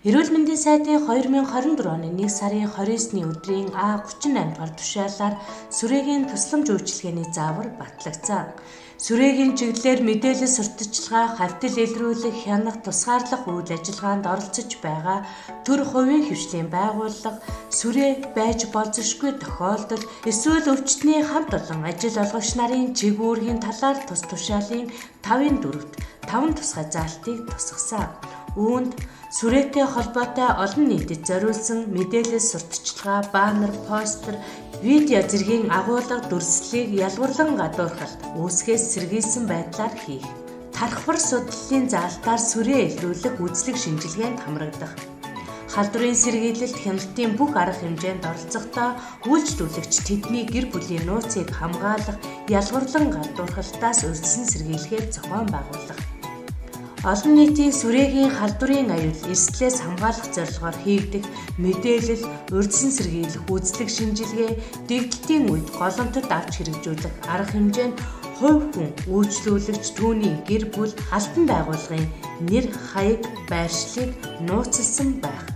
Эрүүл мэндийн сайдын 2024 оны 1 сарын 29-ний өдрийн А38 дугаар тушаалаар сүрээгийн тусламж үйлчилгээний заавар батлагдсан. Сүрээгийн чиглэлээр мэдээлэл сурталчилгаа, хавтал илрүүлэх, хянах, тусгаарлах үйл ажиллагаанд оролцож байгаа төр хувийн хэвшлийн байгууллага сүрээ байж болзошгүй тохиолдол эсвэл өвчтний хамт олон ажил олгогч нарын чиг үүргийн талаар тус тушаалын 5-ын 4-т 5 тусгай заалтыг тусгасан. Үүнд сүрээтэй холбоотой олон нийтэд зориулсан мэдээлэл сурталчилгаа, баннер, постэр, видео зэргийн агуулга дүрслэлийг ялгаварлан гадуурхалт үүсгэхээс сэргийлсэн байдлаар хийх. Тархавар судлалын заалтаар сүрээ илрүүлэх үзлэг шинжилгээнд хамрагдах. Халдварын сэргийлэлт хяналтын бүх арга хэмжээнд оролцохдоо үйлчлүүлэгч тэдний гэр бүлийн нууцыг хамгаалах, ялгаварлан гадуурхалтаас урьдчилан сэргийлэхээр зохион байгуулах. Олон нийтийн сүрээгийн халдварын аюул эрсдлээс хамгаалах зорилгоор хийгдэх мэдээлэл, урьдчилан сэргийлэх үзлэг шинжилгээ, дэгдэлтийн үед голомтод авч хэрэгжүүлэх арга хэмжээ нь хувь хүн, үйлчлүүлэгч, түүний гэр бүл, албан байгууллагын нэр, хаяг, байршлыг нууцласан байх.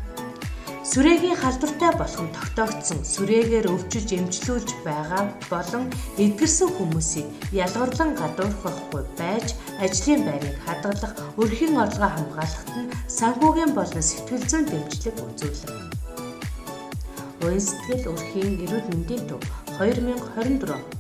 Сүрээгийн халдвартай болох нь тогтоогдсон сүрээгээр өвчилж эмчлүүлж байгаа болон эдгэрсэн хүмүүсийг ялгаварлан гадуурхахгүй байж ажлын байрыг хадгалах, өрхийн орлогоо хамгаалахад нь санхүүгийн болон сэтгэл зүйн дэмжлэг үзүүлэх. Уян сэтгэл өрхийн эрүүл мэндийн төв 2024